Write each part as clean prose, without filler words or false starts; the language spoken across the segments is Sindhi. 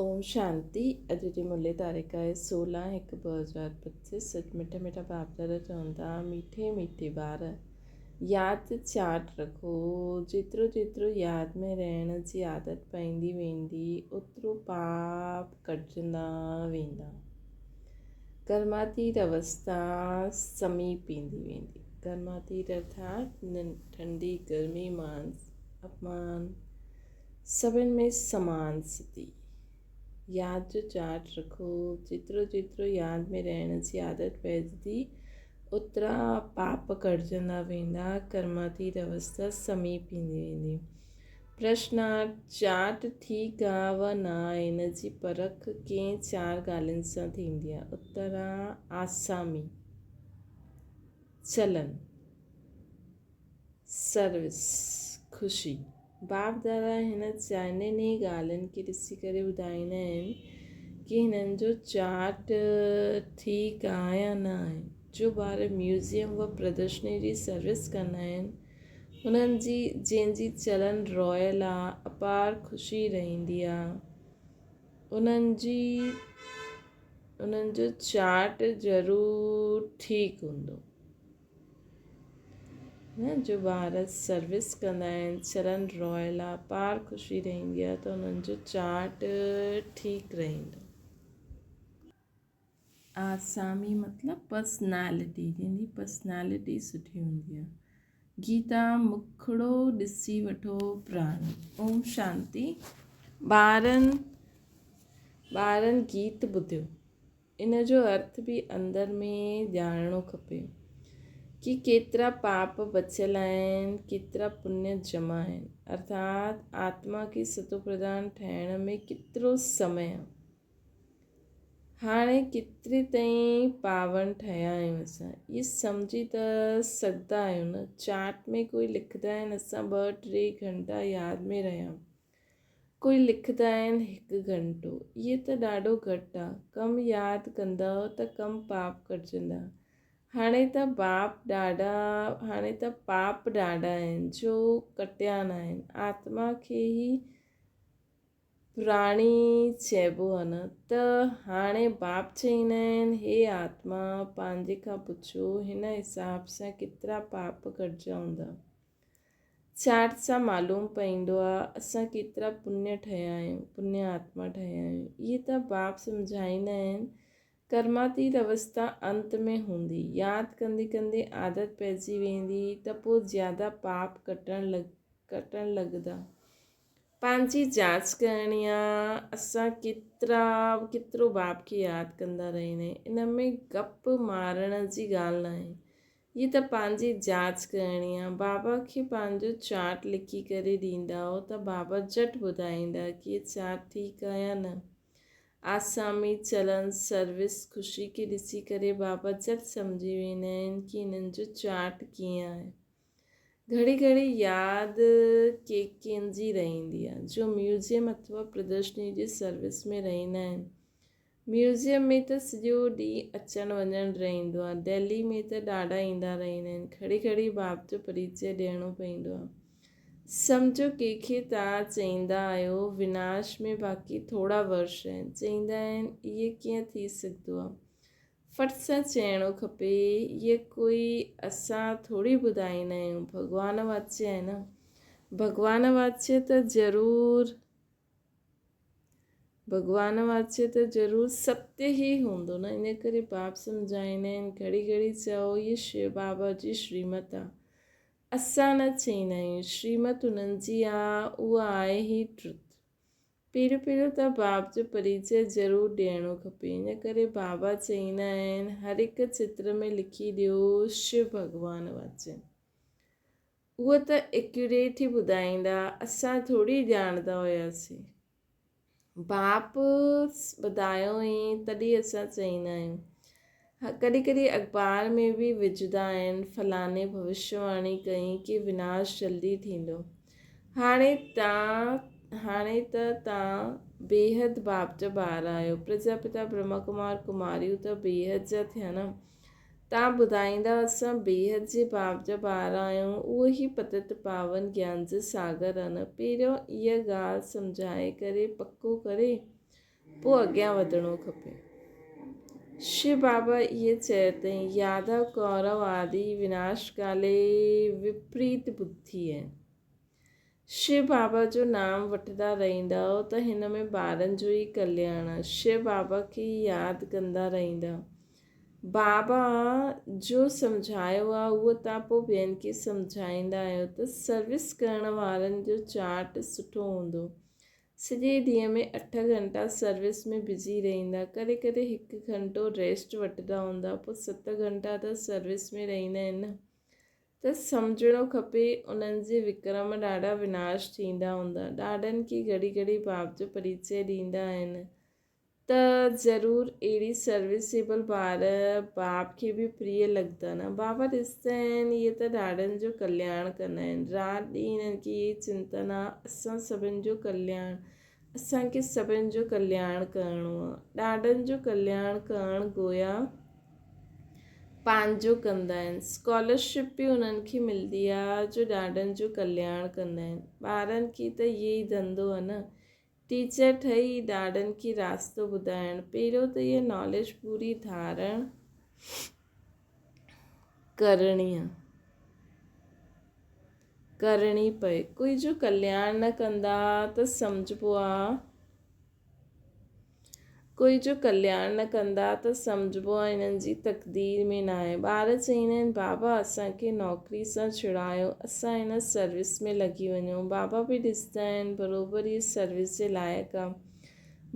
اوم شانتي اڄ جي ملي تاريخ آهي 16 هڪ 2025 سچ مٺا مٺا باپ دادا چون ٿا ميٺي ميٺي ٻار ياد چاٽ رکو جيترو جيترو ياد ۾ رهڻ جي عادت پئندي ويندي اوترو پاپ ڪٽجندا ويندا ڪرماتيت اوستا سميپ ايندي ويندي ڪرماتيت ارٿات ٺنڊي گرمي مان اپمان سڀن ۾ سمان ستي. ياد جو چارٽ رکو. جيترو جيترو ياد ۾ رهڻ جي عادت پئجندي، اوترا پاپ ڪٽجندا ويندا، ڪرماتيت اوستا سميپ ايندي ويندي. پرشنارٿ، چارٽ ٺيڪ آ و نه آ، ان جي پرک ڪنهن چار ڳالهين سان ٿيندي آ. اتر آ، آسامي، چلن. سروس، خوشي. باپ دادا هن چئني ئي ڳالهين کي ڏسي ڪري ٻڌائيندا آهن ڪي هنن جو چارٽ ٺيڪ آهي يا نه آهي. جو ٻار ميوزيم و پردرشني جي سروس ڪندا آهن انهن جي جنهن جي چلن رائل آ اپار خوشي رهندي آ انهن جي انهن جو چارٽ ضرور ٺيڪ هوندو. نه جو ٻار سروس ڪندا آهن چرن رائل آ پار خوشي رهندي آ ته انهن جو چارٽ ٺيڪ رهندو. آسامي مطلب پرسنالٽي جنهن جي پرسنالٽي سٺي هوندي آ. گيتا مکڙو ڏسي وٺو پراڻو. اوم شانتي ٻارن ٻارن گيت ٻڌيو. ان جو ارٿ به اندر ۾ ڄاڻڻو کپي ڪي ڪيترا پاپ بچيل آهن، ڪيترا پڃ جمع آهن. ارٿات آتما کي ستوپرڌان ٺهڻ ۾ ڪيترو سمي آهي. هاڻي ڪيتري تائين پاون ٺهيا آهيون اسان. اهي سمجهي ته سگهندا آهيون نه. چارٽ ۾ ڪوئي لکندا آهن اسان ٻه ٽي گهنٽا ياد ۾ رهيا. ڪوئي لکندا آهن هڪ گهنٽو. اهي ته ڏاڍو گهٽ آ. ڪم ياد ڪندؤ ته ڪم پاپ ڪٽجندا. هاڻي ته باپ ڏاڍا هاڻي ته پاپ ڏاڍا آهن جو ڪٽيا ناهن. آتما کي ئي پراڻي چئبو آ نه ته هاڻي باپ چئيندا آهن هي آتما پنهنجي کان پڇو هن حساب سان ڪيترا پاپ ڪٽجا هوندا. چارٽ سان معلوم پئيندو آ اسان ڪيترا پڃ ٺهيا آهيون، پڃ آتما ٺهيا آهيون. اهي ته باپ سمجهائيندا آهن، ڪرماتيت اوستا انت ۾ هوندي. ياد ڪندي ڪندي عادت پئجي ويندي ته پوء زياده پاپ ڪٽڻ ڪٽڻ لڳندا. پنهنجي جاچ ڪرڻي آ اسان ڪيترا ڪيترو باپ کي ياد ڪندا رهندا آهيون. ان ۾ گپ مارڻ جي ڳالهه ناهي. هي ته پنهنجي جاچ ڪرڻي آ. بابا کي پنهنجو چارٽ لکي ڪري ڏيندائو ته بابا جهٽ ٻڌائيندا ڪي چارٽ ٺيڪ آ يا نه. آسامي، چلن، سروس، خوشي کي ڏسي ڪري بابا جهٽ سمجهي ويندا آهن ڪي هنن جو چارٽ ڪيئن آهي. گهڙي گهڙي ياد ڪي ڪين جي رهندي آ جو ميوزيم اٿوا پردرشني جي سروس ۾ رهندا آهن. ميوزيم ۾ ته سڄو ڏينهن اچڻ وڃڻ رهندو آهي. دهلي ۾ ته ڏاڍا ايندا رهندا آهن. گهڙي گهڙي باپ جو پريچيه ڏيڻو پوندو آهي. سمجهو ڪنهن کي توهان چئيندا آهيو وناش ۾ باقي ٿورا ورش آهن. چئيندا آهن اهي ڪيئن ٿي سگهندو آهي. ڦٽ سان چئڻو کپي اهي ڪوئي اسان ٿوري ٻڌائيندا آهيون. ڀڳوان واچيه آهي نه. ڀڳوان واچيه ته ضرور. ڀڳوان واچي ته ضرور ستيه ئي هوندو نه ان ڪري باپ سمجهائيندا آهن گهڙي گهڙي چئو هيء شو بابا جي شريمت آ اسان نه چئيندا آهيون شريمت انهن جي آ اها آهي ئي ٽروٿ پهريون پهريون ته باپ جو پريچيه ضرور ڏيڻو کپي ان ڪري بابا چئيندا آهن هر هڪ چتر ۾ لکي ڏيو شو ڀڳوان واچي. اهو ته ايڪيوريٽ ئي ٻڌائيندا، اسان ٿوري ڄاڻندا هياسين. باپ ٻڌايو ئي تڏهن اسان چئيندا آهيون. ڪڏهن ڪڏهن اخبار ۾ به وجهندا آهن فلاڻي ڀوشيواڻي ڪئي ڪي وناش جلدي ٿيندو. هاڻي تان هاڻي ته تان بيحد باپ جا ٻار آهيو. پرجاپتا برهما ڪمار ڪماريون ته بيحد جا ٿيا نه. تان ٻڌائيندا اسان بيحد جي باپ جا ٻار آهيون، اهو ئي پتت پاون گيان جو ساگر آ نه. پهريون اها ڳالهه سمجهائي ڪري پڪو ڪري، پوء اڳيان وڌڻو کپي. شو بابا اهي چيو اٿئي، يادو ڪورو آدي وناش ڪالي وپريت ٻڌي آهن. شو بابا جو نام وٺندا رهندؤ ته هن ۾ ٻارن جو ئي ڪلياڻ آهي. شو بابا کي ئي ياد ڪندا رهندا. بابا جو سمجهايو آهي اهو توهان پوء ٻين کي سمجهائيندا آهيو ته سروس ڪرڻ وارن جو چارٽ سٺو هوندو. سڄي ڏينهن ۾ اٺ گهنٽا سروس ۾ بزي رهندا، ڪڏهن ڪڏهن هڪ گهنٽو ريسٽ وٺندا هوندا، پوء ست گهنٽا ته سروس ۾ رهندا آهن نه ته سمجهڻو کپي انهن جي وڪرم ڏاڍا وناش ٿيندا هوندا، ڏاڍن کي گهڙي گهڙي باپ جو پريچئه ڏيندا آهن ته ضرور اهڙي سروسيبل ٻار باپ کي به پريه لڳندا نه. بابا ڏسندا آهن اهي ته ڏاڏن جو ڪلياڻ ڪندا آهن. رات ڏينهن هنن کي اهي چنتا نه آهي اسان سڀن جو ڪلياڻ اسان کي سڀن جو ڪلياڻ ڪرڻو آهي. ڏاڏن جو ڪلياڻ ڪرڻ گويا پنهنجو ڪندا آهن. اسڪالرشپ به انهن کي ملندي آهي جو ڏاڏن جو ڪلياڻ ڪندا آهن. ٻارن کي ته اهي ئي ڌنڌو آهي نه. ٽيچر ٺهي ڏاڏن کي راستو ٻڌائڻ. پهريون ته اها ناليج پوري ڌارڻ ڪرڻي ڪرڻي پئي. ڪوئي جو ڪلياڻ نه ڪندا ته سمجهبو آ. ڪوئي جو ڪلياڻ نه ڪندا ته سمجهبو آهي انهن جي تقدير ۾ ناهي. ٻار چئيندا آهن بابا اسان کي نوڪري سان ڇڙايو اسان هن سروس ۾ لڳي وڃون. بابا به ڏسندا آهن بروبر هي سروس جي لائق آ.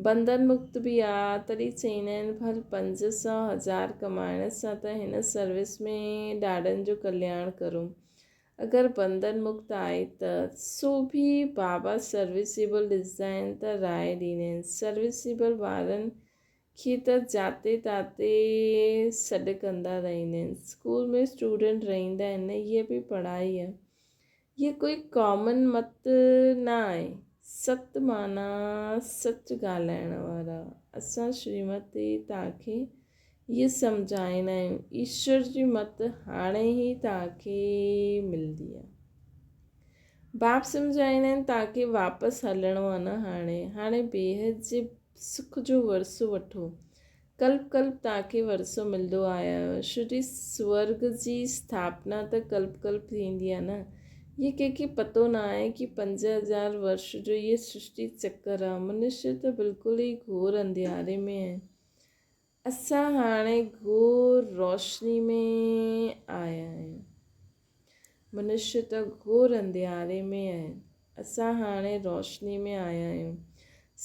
بنڌن مڪت به آ. تڏهن چئيندا آهن ڀل 500 هزار ڪمائڻ سان ته هن سروس ۾ ڏاڏن جو ڪلياڻ ڪرو. اگر بنڌن مڪت آهي ته سو به بابا سروسيبل ڏسندا آهن ته راء ڏيندا آهن. سروسيبل ٻارن کي ته جاتي تاتي سڏ ڪندا رهندا آهن. اسڪول ۾ اسٽوڊنٽ رهندا آهن نه هيء به پڙهائي آهي. هيء ڪوئي ڪامن مت نه آهي. ست معنيٰ سچ ڳالهائڻ وارا. اسان شريمت تي توهان کي اهي سمجهائيندا آهيون. ايشور جي مت هاڻي ئي توهان کي ملندي آهي. باپ سمجهائيندا آهن توهان کي واپس هلڻو آهي نه هاڻي. هاڻي بيحد جي سک جو ورثو وٺو. ڪلپ ڪلپ توهان کي ورثو ملندو آيو آهي. شري سورڳ جي اسٿاپنا ته ڪلپ ڪلپ ٿيندي آهي نه. اهي ڪنهن کي پتو نه آهي ڪي 5000 ورش جو اهي سرشٽي چڪر آهي. منشي ته بلڪل ئي گهور انڌياري ۾ آهن. اسان هاڻي گهور روشني ۾ آيا آهيون. منشي ته گهور انڌياري ۾ آهن. اسان هاڻي روشني ۾ آيا آهيون.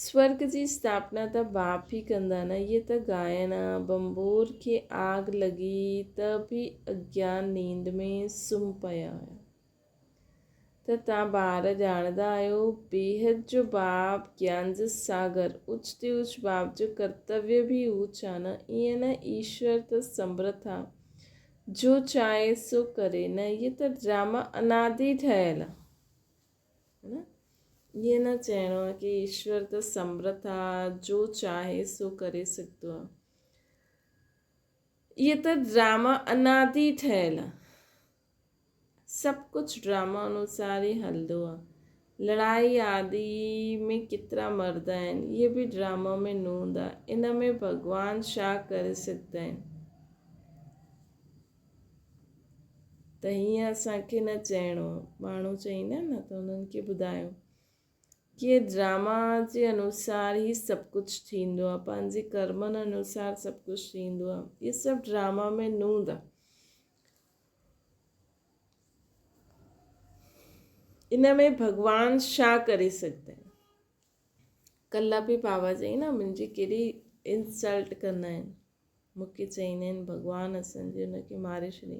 سورڳ جي اسٿاپنا ته باپ ئي ڪندا نه. اهي ته گائن آ. ڀنڀور کي آگ لڳي ته به اگيان نيند ۾ سمهه پيا هيا. ته توهان ٻار ڄاڻندا آهيو، بيحد جو باپ گيان جو ساگر، اوچ تي اوچ باپ جو ڪرتويه به اوچ آ نه، ائين نه ايشور ته سمرٿ آ، جو چاهي سو ڪري نه، هي ته ڊراما انادي ٺهيل آ نه، ائين نه چئڻو آ ڪي ايشور ته سمرٿ آ، جو چاهي سو ڪري سگهندو آ. هي ته ڊراما انادي ٺهيل آ. سڀ ڪجهه ڊراما انوسار ئي هلندو آ. لڙائي آدي ۾ ڪيترا مرد آهن. اهي به ڊراما ۾ نوند آ. ان ۾ ڀڳوان ڇا ڪري سگهندا آهن. ته هيئن اسان کي نه چئڻو آ. ماڻهو چئيندا آهن نه ته انهن کي ٻڌايو. ڪي ڊراما جي انوسار ئي سڀ ڪجهه ٿيندو آ. پنهنجي ڪرمن انوسار سڀ ڪجهه ٿيندو آ. اهي سڀ ڊراما ۾ نوند آ. ان ۾ ڀڳوان ڇا ڪري سگهندا آهن؟ ڪلهه به بابا چئي نه منهنجي ڪيڏي انسلٽ ڪندا آهن مون کي چئيندا آهن ڀڳوان اسان جي ان کي ماري ڇڏي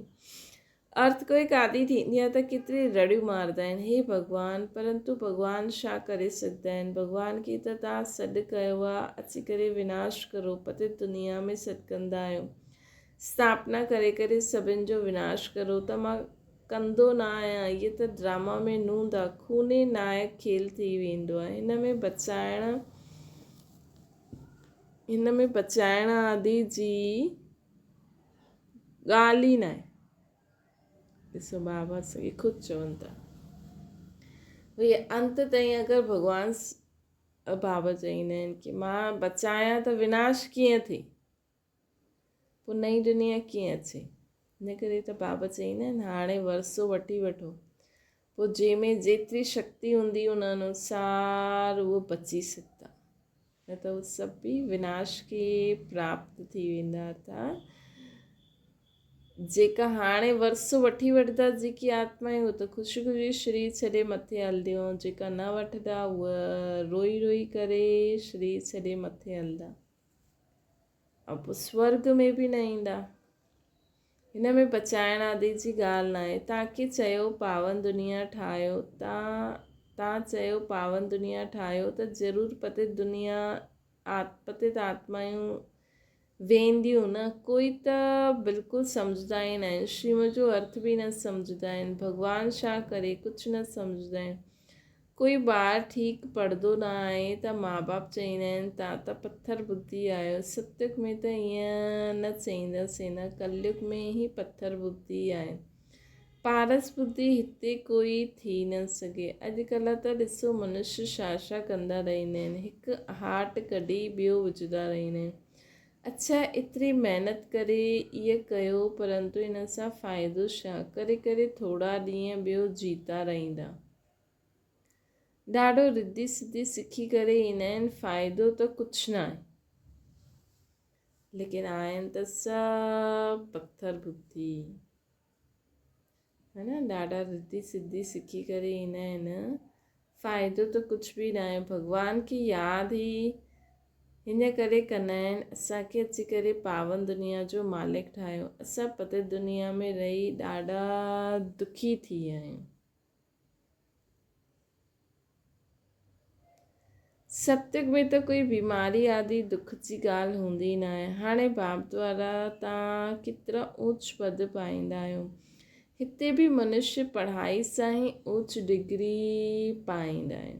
ارٿ ڪوئي ڪادي ٿيندي آهي ته ڪيتري رڙيون ماردا آهن هي ڀڳوان پرنتو ڀڳوان ڇا ڪري سگهندا آهن ڀڳوان کي ته تان سڏ ڪيو آهي اچي ڪري وناش ڪرو پتي دنيا ۾ سڏ ڪندا آهيو اسٿاپنا ڪري ڪري سڀن جو وناش ڪرو ته مان ڪندو نه آهيان هيء ته ڊراما ۾ نوند آ خوني نائڪ کيل ٿي ويندو آ هن ۾ بچائڻ هن ۾ بچائڻ آدي جي ڳالهه ئي ناهي ڏسو بابا سائين خود چون ٿا ڀئي انت تائين اگر ڀڳوان. بابا چئيندا آهن ڪي مان بچايان ته وناش ڪيئن ٿئي؟ پوء نئين دنيا ڪيئن اچي؟ ان ڪري ته بابا چئيندا آهن هاڻي ورثو وٺي وٺو، پوء جنهن ۾ جيتري شڪتي هوندي ان انوسار اهو بچي سگهندا، نه ته هو سڀ به وناش کي پراپت ٿي ويندا. ارٿات جيڪا هاڻي ورثو وٺي وٺندا جيڪي آتمائون اهي ته خوشي خوشي شرير ڇڏي مٿي هلنديون، جيڪا نه وٺندا اهي روئي روئي ڪري شرير ڇڏي مٿي هلندا ۽ پوء سورگ ۾ به نه ايندا. هن ۾ بچائڻ آدي جي ڳالهه ناهي. تان کي چيو پاون دنيا ٺاهيو، تان چيو پاون دنيا ٺاهيو ته ضرور پتي دنيا پتت آتمائون وينديون نه. ڪوئي ته بلڪل سمجهندا ئي ناهن. شريمت جو ارٿ به نه سمجهندا آهن. ڀڳوان ڇا ڪري ڪجهه نه سمجهندا آهن. ڪوئي ٻار ٺيڪ پڙهندو نه آهي ته ماء باپ چئيندا آهن تان ته پٿر ٻڌي آهيو. ستيگ ۾ ته ائين نه چئينداسين نه. ڪليگ ۾ ئي پٿر ٻڌي آهن. پارس ٻڌي هتي ڪوئي ٿي نه سگهي. اڄڪلهه ته ڏسو منش ڇا ڇا ڪندا رهندا آهن. هڪ هاٽ ڪڍي ٻيو وجهندا رهندا آهن. اڇا ايتري محنت ڪري ائين ڪيو پرنتو ان سان فائدو ڇا؟ ڪري ڪري ٿورا ڏينهن ٻيو جيتا رهندا. ڏاڍو رڌي سڌي سکي ڪري ايندا آهن فائدو ته ڪجهه ناهي. ليڪن آهن ته سڀ پٿر ٻڌي. ها نه ڏاڍا رڌي سڌي سکي ڪري ايندا آهن فائدو ته ڪجهه به ناهي ڀڳوان کي ياد ئي هن ڪري ڪندا آهن اسان کي اچي ڪري پاون دنيا جو مالڪ ٺاهيو اسان پتي دنيا ۾ رهي ڏاڍا دکي ٿي ويا آهيون. ستيگ ۾ ته ڪوئي بيماري آدي دک جي ڳالهه هوندي ناهي. هاڻي باپ دوارا تان ڪيترا اوچ پد پائيندا آهيو. هتي به منشي پڙهائي سان ئي اوچ ڊگري پائيندا آهن.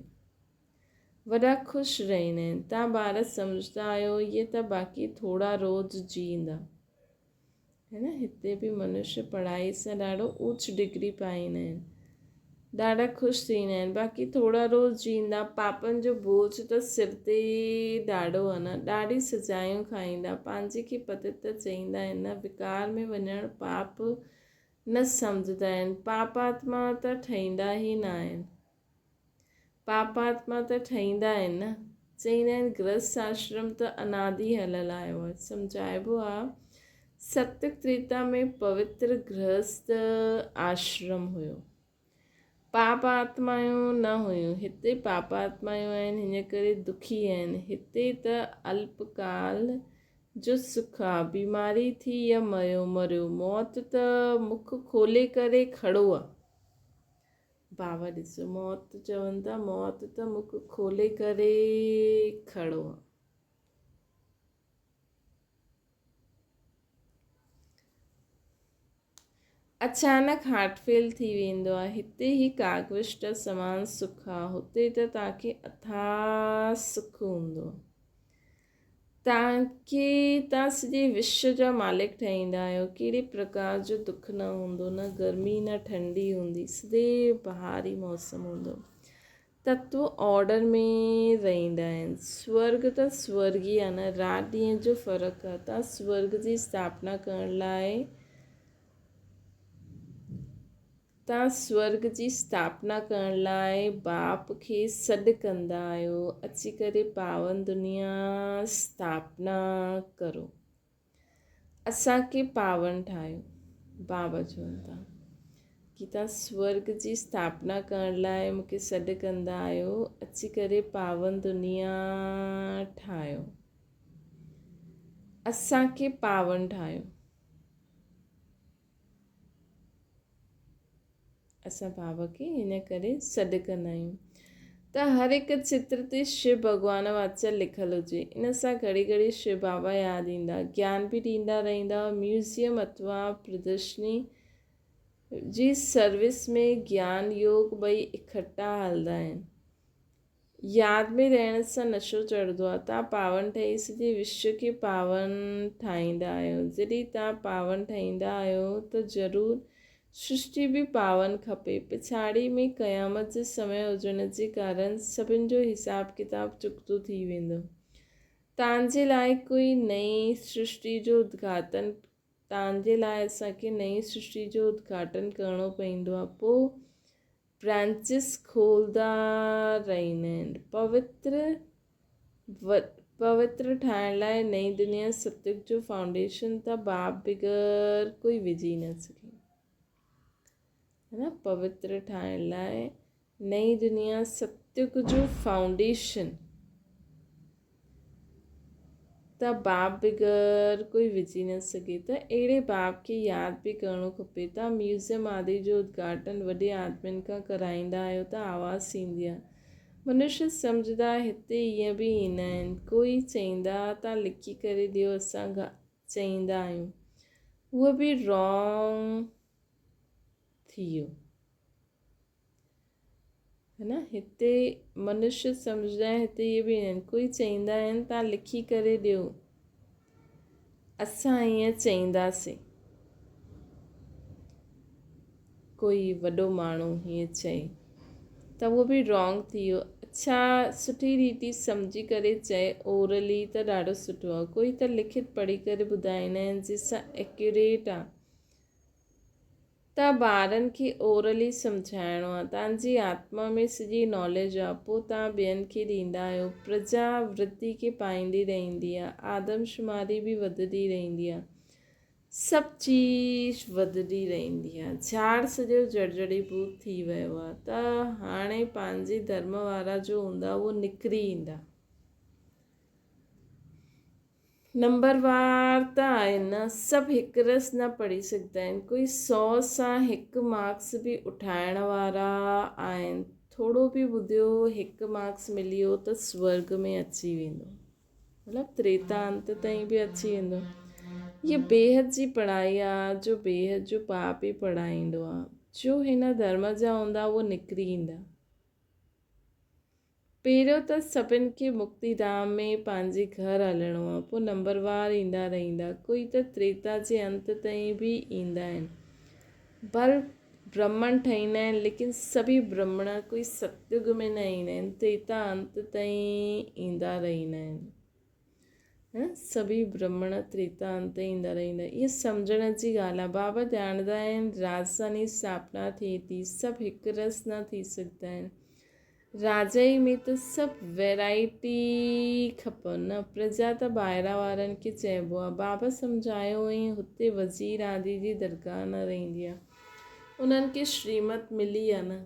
وڏا خوش رهندا آهن. تان ٻار سمجهدا آهيو اهي ته باقي ٿورا روز جيئندا. هي نه هتي به منشي پڙهائي سان ڏاڍو اوچ ڊگري پائيندا آهن ڏاڍا خوش ٿيندا آهن باقي ٿورا روز جيئندا پاپن جو بوجھ ته سر تي ڏاڍو آهي نه ڏاڍي سزايون کائيندا پنهنجي کي پتت ته چئيندا آهن نه وڪار ۾ وڃڻ پاپ نه سمجهندا آهن پاپ آتما ته ٺهيندا ئي نه آهن پاپاتما ته ٺهيندا آهن نه. چئيندا آهن گرهست آشرم ته انادي هليل آيو آهي. سمجهائبو آهي ستيگ تريتا ۾ پوتر گرهست آشرم هيو. پاپ آتمايون نه هيون. هتي پاپ آتمايون آهن هن ڪري دکي آهن. هتي ته الپ ڪال جو سک آ. بيماري ٿي يا ميو مريو. موت ته مک کولي ڪري کڙو آ. بابا ڏسو موت چون ٿا موت ته مک کولي ڪري کڙو آ. اچانڪ هارٽ فيل ٿي ويندو آ. هتي هي ڪاغوشٽ سمان سک آ هتي ته توهان کي اٿاهه سک هوندو آ. توهان کي توهان سڄي وشو جا مالڪ ٺهيندا آهيو. ڪهڙي پرڪار جو دک نه هوندو، نه گرمي نه ٺنڊي هوندي، سديو بهاري موسم هوندو. تتو آرڊر ۾ رهندا آهن. سورڳ ته سورڳ ئي آهي نه، رات ڏينهن جو فرق آهي. توهان سورڳ جي اسٿاپنا ڪرڻ لاء توهان سورڳ جي اسٿاپنا ڪرڻ لاء باپ کي سڏ ڪندا آهيو، اچي ڪري پاون دنيا اسٿاپنا ڪرو، اسان کي پاون ٺاهيو. بابا چون ٿا ڪي توهان سورڳ جي اسٿاپنا ڪرڻ لاء مون کي سڏ ڪندا آهيو، اچي ڪري پاون دنيا ٺاهيو، اسان کي پاون ٺاهيو. اسان بابا کي ان ڪري سڏ ڪندا آهيون ته هر هڪ چتر تي شو ڀڳوان واچ لکيل هجي ان سان گهڙي گهڙي شو بابا ياد ايندا گيان به ڏيندا رهندا ميوزيم اٿوا پردرشني جي سروس ۾ گيان يوگ ٻئي اکٽا هلندا آهن ياد ۾ رهڻ سان نشو چڙهندو آهي. توهان پاون ٺهي سڄي وشو کي پاون ٺاهيندا آهيو. جڏهن توهان پاون ٺاهيندا آهيو ته ضرور سرشٽي به پاون کپي. پڇاڙي ۾ قيامت جو سمي هجڻ جي ڪارڻ سڀن جو حساب ڪتاب چڪتو ٿي ويندو. تان جي لاء ڪوئي نئين سرشٽي جو ادگهاتن تان جي لاء اسان کي نئين سرشٽي جو ادگهاٽن ڪرڻو پوندو آهي. پوء برانچز کولدا رهندا آهن. پوتر پوتر ٺاهڻ لاء نئين دنيا ستيگ جو فائونڊيشن ته باپ بغير ڪوئي وجهي نه سگهي. ہے نا پوتر ٺاهڻ لاء نئين دنيا ستيگ جو فائونڊيشن ته باپ بغير ڪوئي وجهي نه سگهي ته اهڙي باپ کي ياد به ڪرڻو کپي. توهان ميوزيم آدي جو ادگهاٽن وڏي آدمين کان ڪرائيندا آهيو ته آواز ٿيندي آهي. منشي سمجهندا هتي ائين به ايندا آهن. ڪوئي چئيندا توهان لکي ڪري ڏيو اسان چئيندا آهيون. اهو به رانگ ٿي ويو. هي نه هتي منشي سمجهندا آهن هتي اهي به آهن ڪوئي چئيندا آهن تان لکي ڪري ڏيو اسان ائين چئينداسين ڪوئي وڏو ماڻهو هيئن چئي ته اهو به رانگ ٿي ويو اڇا سٺي ريتي سمجهي ڪري چئي اورلي ته ڏاڍو سٺو آهي ڪوئي ته لکت پڙهي ڪري ٻڌائيندا آهن جنهن سان ايڪيوريٽ آهي ته ٻارن کي اورلي سمجهائڻو آ. توهان جي آتما ۾ سڄي ناليج آ، پوء توهان ٻين کي ڏيندا آهيو. پرجا ورڌي کي پائيندي رهندي آ. آدمشماري به وڌندي رهندي آ. سڀ چيز وڌندي رهندي آ. جھاڙ سڄو جڙجڙي ڀوت ٿي ويو آ. ته هاڻي پنهنجي ڌرم وارا جو هوندا اهو نڪري ايندا. نمبر وار ته آهن نه، سڀ هڪ رس نه پڙهي سگهندا آهن، ڪوئي سو سان هڪ مارڪس به اٺائڻ وارا آهن، ٿورو به ٻڌيو هڪ مارڪس ملي ويو ته سورگ ۾ اچي ويندو، مطلب تريتا انت تائين به اچي ويندو. هيء بيحد جي پڙهائي آ جو بيحد جو پاپ ئي پڙهائيندو آ، جو هن ڌرم جا هوندا اهو نڪري ايندا. پهريون ته سڀن کي مڪتي ڌام ۾ پنهنجي گهر هلڻو آ، پوء نمبروار ايندا رهندا. ڪوئي ته تريتا جي انت تائين به ايندا آهن. ڀل برهمڻ ٺهيندا آهن، ليڪن سڀئي برهمڻ ڪوئي ستيگ ۾ نه ايندا آهن، تريتا انت تائين ايندا رهندا آهن. سڀئي برهمڻ تريتا انت ايندا رهندا. اها سمجهڻ جي ڳالهه آهي. بابا ڄاڻندا آهن راجڌاني اسٿاپنا ٿئي ٿي، سڀ هڪ رس نه ٿي سگهندا آهن. راجائي ۾ ته سڀ ويرائٽي کپن نه، پرجا ته ٻاهران وارن کي چئبو آهي. بابا سمجهايو هئائين هتي وزير آدي جي درگاهه نه رهندي آهي. انهن کي شريمت ملي آهي نه،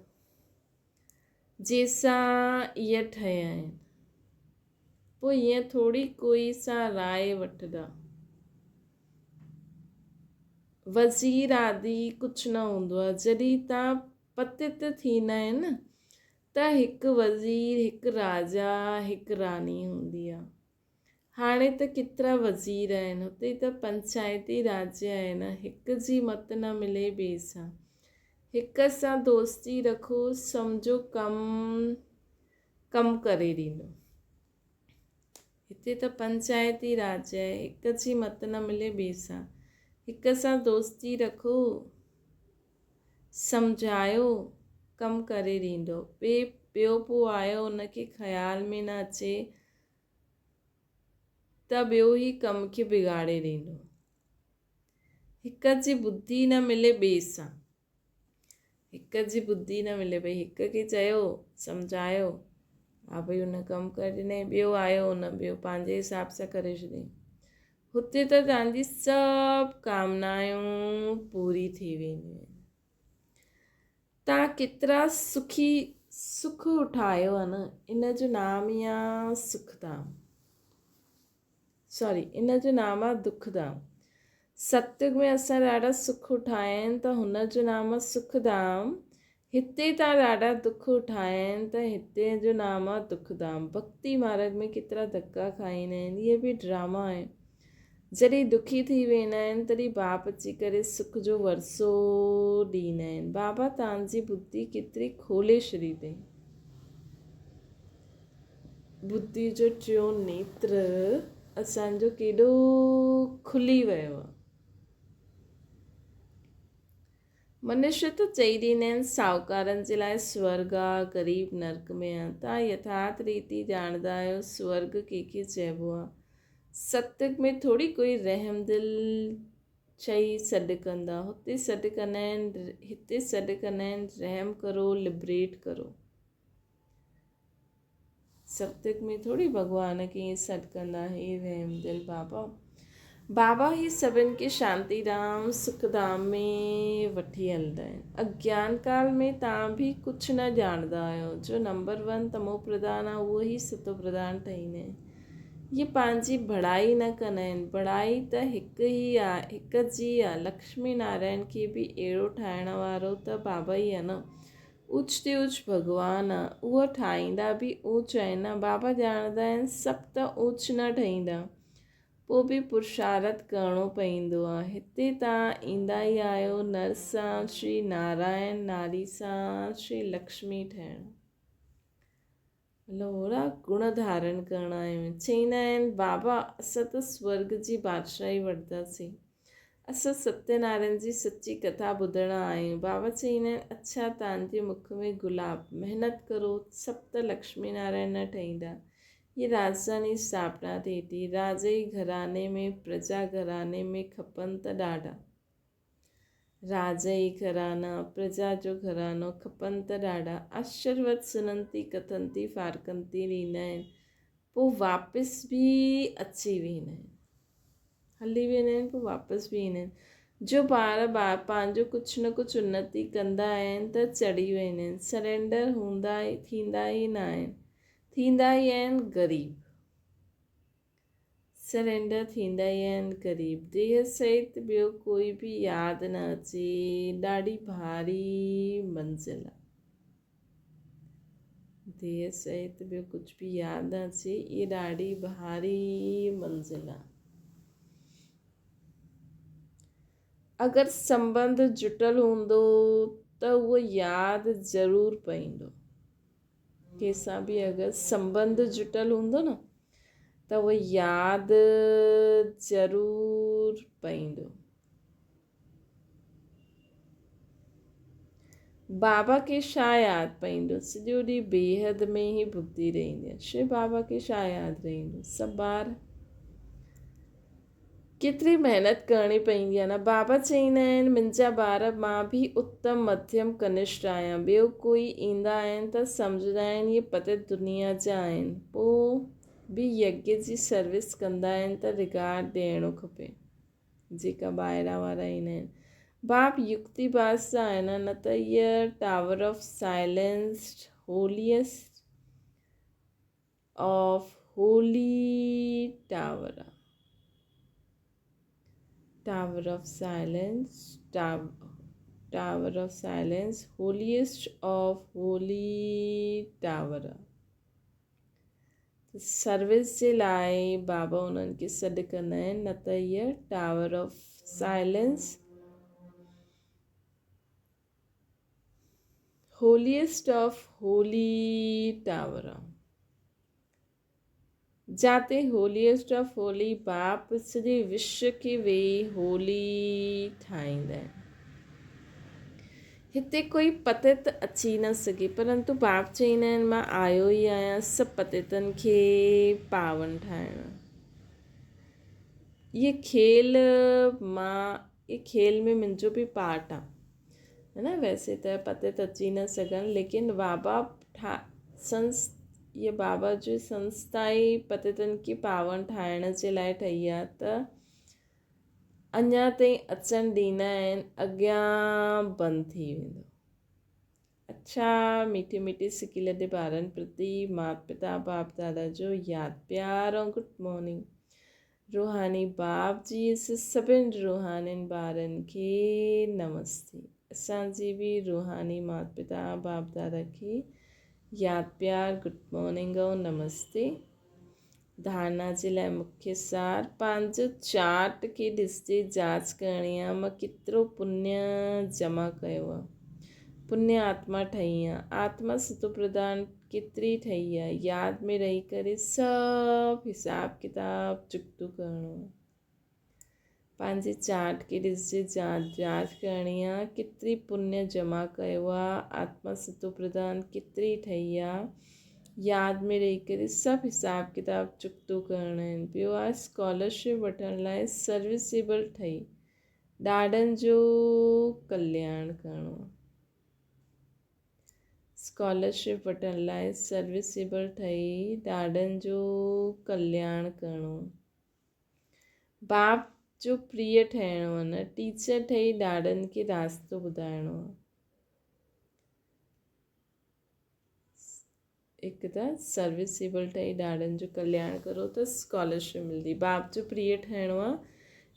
جنهن سان اهي ٺهيا آهن. پوء ائين ٿوري ڪوئي سان راء وٺندا. وزير آدي ڪجهه نه هوندو آهي. جڏهن تان پتت ٿيندا آهن ته هڪ وزير، هڪ راجا، هڪ راڻي هوندي آ. هاڻي ته ڪيترا وزير آهن، هتي ته پنچائتي راڄ آهي نه، هڪ جي مت نه ملي ٻئي سان. هڪ سان دوستي رکو، سمجهو ڪم ڪم ڪري ڏيندو. هتي ته پنچائتي راڄ آهي، هڪ جي مت نه ملي ٻئي سان. هڪ سان دوستي رکو. سمجهايو ڪم ڪري ڏيندو. ٻئي ٻيو پو آيو ان کي خيال ۾ نه اچي ته ٻيو ئي ڪم کي بگاڙي ڏيندو. هڪ جي ٻڌي نه ملي ٻئي سان. هڪ جي ٻڌي نه ملي ڀئي هڪ کي چيو سمجهايو ها ڀئي ان ڪم ڪري ڏنائين ٻيو آيو ان ٻيو پنهنجي حساب سان ڪري ڇڏيائين. هتي ته توهان جي سڀ ڪامنايون پوري ٿي وينديون آهن. توهان ڪيترا سکي سک اٺايو آهي نه ان جو نام ئي آهي سک ڌام. سوري ان جو نام آهي دک ڌام. ستيگ ۾ اسان ڏاڍا سک اٺايا آهن ته هن جو نام آهي سک ڌام. هتي تان ڏاڍا دک اٺايا آهن ته هتي جو نام آ دک ڌام. ڀڳتي مارڳ ۾ ڪيترا ڌڪا کائيندا آهن. اهي به ڊراما آهن. جڏهن دکي ٿي ويندا آهن تڏهن باپ اچي ڪري سک جو ورثو ڏيندا آهن. بابا تان جي ٻڌي ڪيتري کولي ڇڏي اٿئي. ٻڌي جو ٽيون نيتر اسان جو ڪيڏو کلي ويو آ. منشي ته چئي ڏيندا آهن، ساهوڪارن جي لاء سورڳ آ، غريب نرڪ ۾ آ. توهان يٿارٿ ريتي ڄاڻندا آهيو، سورڳ ڪنهن کي چئبو آ؟ ستيگ ۾ ٿوري ڪوئي رحمدل چئي سڏ ڪندا. هتي سڏ ڪندا آهن، هتي سڏ ڪندا آهن، رحم ڪرو، لبريٽ ڪرو. ستيگ ۾ ٿوري ڀڳوان کي ائين سڏ ڪندا، هي رحمدل بابا. بابا هي سڀن کي شانتي ڌام، سک ڌام ۾ وٺي هلندا آهن. اگيان ڪال ۾ توهان به ڪجهه نه ڄاڻندا آهيو. جو نمبر ون تمو پرڌان آهي اهو ئي ستو پرڌان ٺهيندا آهن. اهي پنهنجي بڙائي نه ڪندا آهن. بڙائي ته هڪ ئي آهي، هڪ جي آهي. لڪشمي نارائڻ کي به اهڙو ٺاهڻ وارو ته بابا ئي آهي نه. اوچ تي اوچ ڀڳوان آ، اهو ٺاهيندا به اوچ آهن نه، بابا ڄاڻندا آهن سڀ ته اوچ نه ٺهيندا، پوء به پرشارٿ ڪرڻو پئيندو آ. هتي توهان ايندا ئي آهيو نر سان شري نارائڻ، ناري سان شري لڪشمي ٺهڻ. مطلب اهڙا گڻ ڌارڻ ڪرڻا آهيون. چئيندا آهن، بابا اسان ته سورڳ جي بادشاهي وٺنداسين. اسان ستيه نارائڻ جي سچي ڪٿا ٻڌڻ آيا آهيون. بابا چئيندا آهن، اڇا توهان جي مک ۾ گلاب، محنت ڪرو، سڀ ته لڪشمي نارائڻ نه ٺهيندا. هيء راڄڌاني اسٿاپنا ٿئي ٿي. راجئي گهراڻي ۾ پرجا گهراڻي ۾ کپن ته ڏاڍا. راجئي گهرانا، پرجا جو گهرانو، کپن ته ڏاڍا. آشرواد سننتي ڪٿنتي فارڪنتي ڏيندا آهن، پوء واپس به اچي ويندا آهن. هلي ويندا آهن پوء واپس به ايندا آهن. جو ٻار پنهنجو ڪجهه نه ڪجهه انتي ڪندا آهن ته چڙهي ويندا آهن. سرينڊر هوندا ٿيندا ئي نه آهن. ٿيندا ئي آهن غريب. سرينڊر ٿيندا ئي آهن غريب. ديهه سهت ٻيو ڪوئي به ياد نه اچي. ڏاڍي ڀاري منزل آ. ديهه سهت ٻيو ڪجهه به ياد نه اچي. اها ڏاڍي ڀاري منزل آ. اگر سنٻنڌ جٽل هوندو ته اهو ياد ضرور پئيندو. ڪنهن سان به اگر سنٻنڌ جٽل هوندو نه ته اهو ياد ضرور پئيندو. بابا کي ڇا ياد پئيندو؟ سڄو ڏينهن بيحد ۾ ئي ٻڌي رهندي آهي. شو بابا کي ڇا ياد رهندو؟ سڀ ٻار ڪيتري محنت ڪرڻي پئيندي آهي نه. بابا چئيندا آهن، منهنجا ٻار مان به اتم مڌيم ڪنشٽ آهيان. ٻيو ڪوئي ايندا آهن ته سمجهندا آهن اهي پتيت دنيا جا آهن. پوء به يگيه جي سروس ڪندا آهن ته رگارڊ ڏيڻو کپي. جيڪا ٻاهران وارا ايندا آهن. باپ يڪتي باز جا آهن نه ته اهي tower of silence holiest of holy tower آ. Tower of silence tower of silence holiest of holy tower آ. سروس جي لاء بابا انهن کي سڏ ڪندا آهن نه ته هيء tower of silence holiest of holy tower آ. جاتي هوليسٽ آف هولي باپ سڄي وشو کي ويهي هولي ٺاهيندا آهن. هتي ڪوئي پتيت اچي نه سگهي، پرنتو باپ چئيندا آهن مان آيو ئي آهيان سڀ پتيتن کي پاون ٺاهڻ. اهي کيل مان اهي کيل ۾ منهنجو به پارٽ آ. هي نه ويسي ته پتيت اچي نه سگهن ليڪن بابا ٺا سنس اهي بابا جي سنسٿا ئي پتيتن کي پاون ٺاهڻ جي لاء ٺهي آ ته اڃا تائين اچڻ ڏيندا آهن اڳيان بند ٿي ويندو. اڇا ميٺي ميٺي سڪي لڏي ٻارن پرتي مات پتا باپ دادا جو ياد پيار ۽ گڊ مارننگ. روحاني باپ جي سڀن روحانين ٻارن کي نمستي. اسان جي به روحاني مات پتا باپ دادا کي ياد پيار گڊ مارننگ ۽ نمستي. ڌارڻا جي لاء مکيه سار، پنهنجو چارٽ کي ڏسجي جاچ ڪرڻي آ مان ڪيترو پڃ جمع ڪيو آ، پڃ آتما ٺهي آ، آتما ستو پرڌان ڪيتري ٺهي آ، ياد ۾ رهي ڪري سڀ حساب ڪتاب چڪتو ڪرڻو آ. پنهنجي چارٽ کي ڏسجي جاچ جاچ ڪرڻي آ ڪيتري پڃ جمع ڪيو آ آتما ستو پرڌان ڪيتري ٺهي آ ياد ۾ رهي ڪري سڀ حساب ڪتاب چڪتو ڪرڻا آهن ٻيو آ اسڪالرشپ وٺڻ لاء سروسيبل ٺهي ڏاڏن جو ڪلياڻ ڪرڻو آ اسڪالرشپ وٺڻ لاء سروسيبل ٺهي ڏاڏن جو ڪلياڻ ڪرڻو باپ جو پريء ٺهڻو آ نه ٽيچر ٺهي ڏاڏن کي راستو ٻڌائڻو آ. هڪ ته سروسيبل ٺهي ڏاڏن جو ڪلياڻ ڪرو ته اسڪالرشپ ملندي. باپ جو پريء ٺهڻو آ،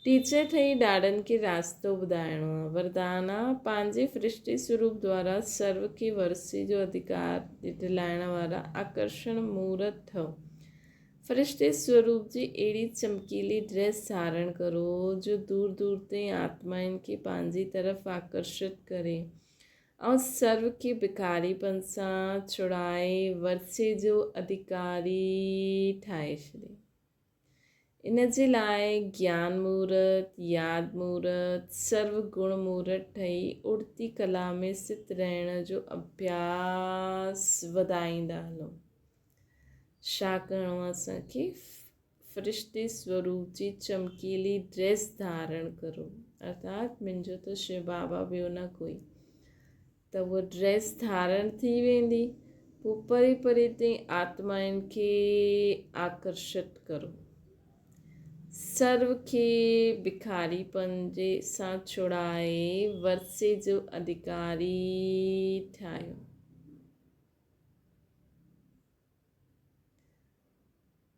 ٽيچر ٺهي ڏاڏن کي راستو ٻڌائڻو آ. وردان آ، پنهنجي فرشتي سروپ دوارا سرو کي ورثي جو اڌڪار ڏلائڻ وارا آڪرشڻ مورت ٺهو. فرشتي سوروپ جي اهڙي چمڪيلي ڊريس ڌارڻ ڪرو جو دور دور تائين آتمائن کي پنهنجي طرف آڪرشت ڪري ۽ سرو کي بکاريپن سان ڇڙائي ورثي جو اڌڪاري ٺاهي ڇڏي. ان جي لاء گيان مورت، ياد مورت، سرو گڻ مورت ٺهي اڙتي ڪلا ۾ ست رهڻ جو اڀياس وڌائيندا هلو. ڇا ڪرڻو آ اسان کي؟ فرشتي سوروپ جي چمڪيلي ڊريس ڌارڻ ڪرو ارٿات منهنجو ته شو بابا ٻيو نه ڪوئي ته اها ڊريس ڌارڻ ٿي ويندي پوء پري پري تائين آتمائن کي آڪرشت ڪرو سرو کي بکاري پن جي سان ڇڙائي ورثي جو اڌڪاري ٺاهيو.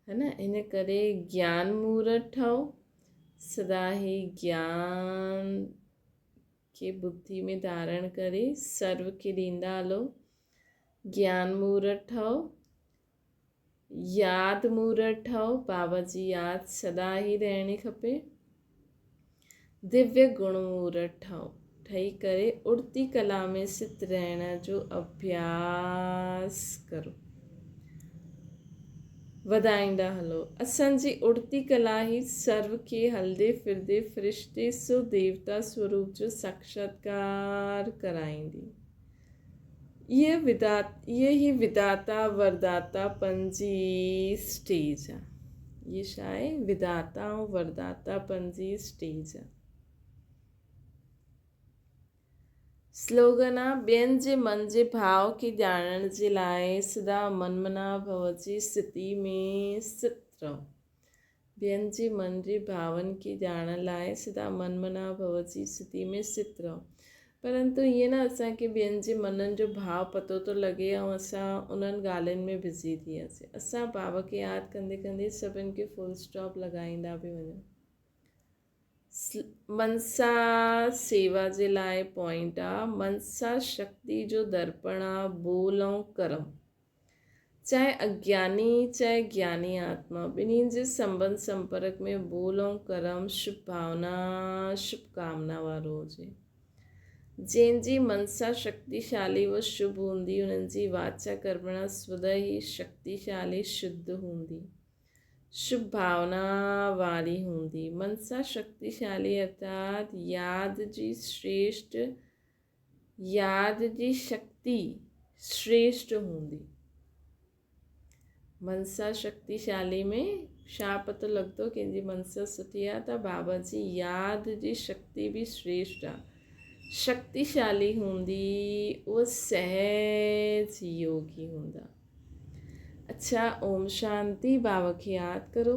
ها نه ان ڪري گيان مورت ٺهو سدا هي گيان کي ٻڌي ۾ ڌارڻ ڪري سرو کي ڏيندا هلو گيان مورت ٺهو ياد مورت ٺهو بابا جي ياد سدا ئي رهڻي کپي دويه گڻ مورت ٺهو ٺهي ڪري اڙتي ڪلا ۾ ست رهڻ جو اڀياس ڪرو. وڌائيندا هلو. اسان جي اڙتي ڪلا ئي سرو کي هلندي ڦرندي فرشتي سو ديوتا سوروپ جو ساکشاتڪار ڪرائيندي. اهي ئي وڌاتا ورداتا پن جي اسٽيج آ. اهي ڇا آهي؟ وڌاتا ۽ ورداتا پن جي اسٽيج آ. سلوگن آ، ٻين جي من جي ڀاء کي ڄاڻڻ جي لاء سدا منمنا ڀو جي اسٿتي ۾ اسٿت رهو. ٻين جي من جي ڀاون کي ڄاڻڻ لاء سدا منمنا ڀو جي اسٿتي ۾ اسٿت رهو. پرنتو ائين نه اسان کي ٻين جي منن جو ڀاء پتو ٿو لڳي ۽ اسان انهن ڳالهين ۾ بزي ٿي وياسين. اسان بابا کي ياد ڪندي ڪندي سڀن کي فل اسٽاپ لڳائيندا به وڃون. منسا سيوا جي لاء پوائنٽ آ. منسا شڪتي جو درپڻ آ ٻول ۽ ڪرم. چاهي اگياني چاهي گياني آتما ٻنهي جي سنٻنڌ سمپرڪ ۾ ٻول ۽ ڪرم شڀ ڀاونا شڀ ڪامنا وارو هجي. جنهن جي منسا شڪتيشالي و شڀ هوندي انهن جي واچا ڪرمڻا سوده ئي شڪتيشالي شڌ هوندي. شڀ ڀاونا واري هوندي. منسا شڪتيشالي ارٿات ياد جي شريشٽ ياد جي شڪتي شريشٽ هوندي. منسا شڪتيشالي ۾ ڇا پتو لڳندو ڪنهن جي منسا سٺي آ ته بابا جي ياد جي شڪتي به شريشٽ آ. شڪتيشالي هوندي اهو سهج يوگي هوندا. اڇا اوم شانتي بابا کي ياد ڪرو.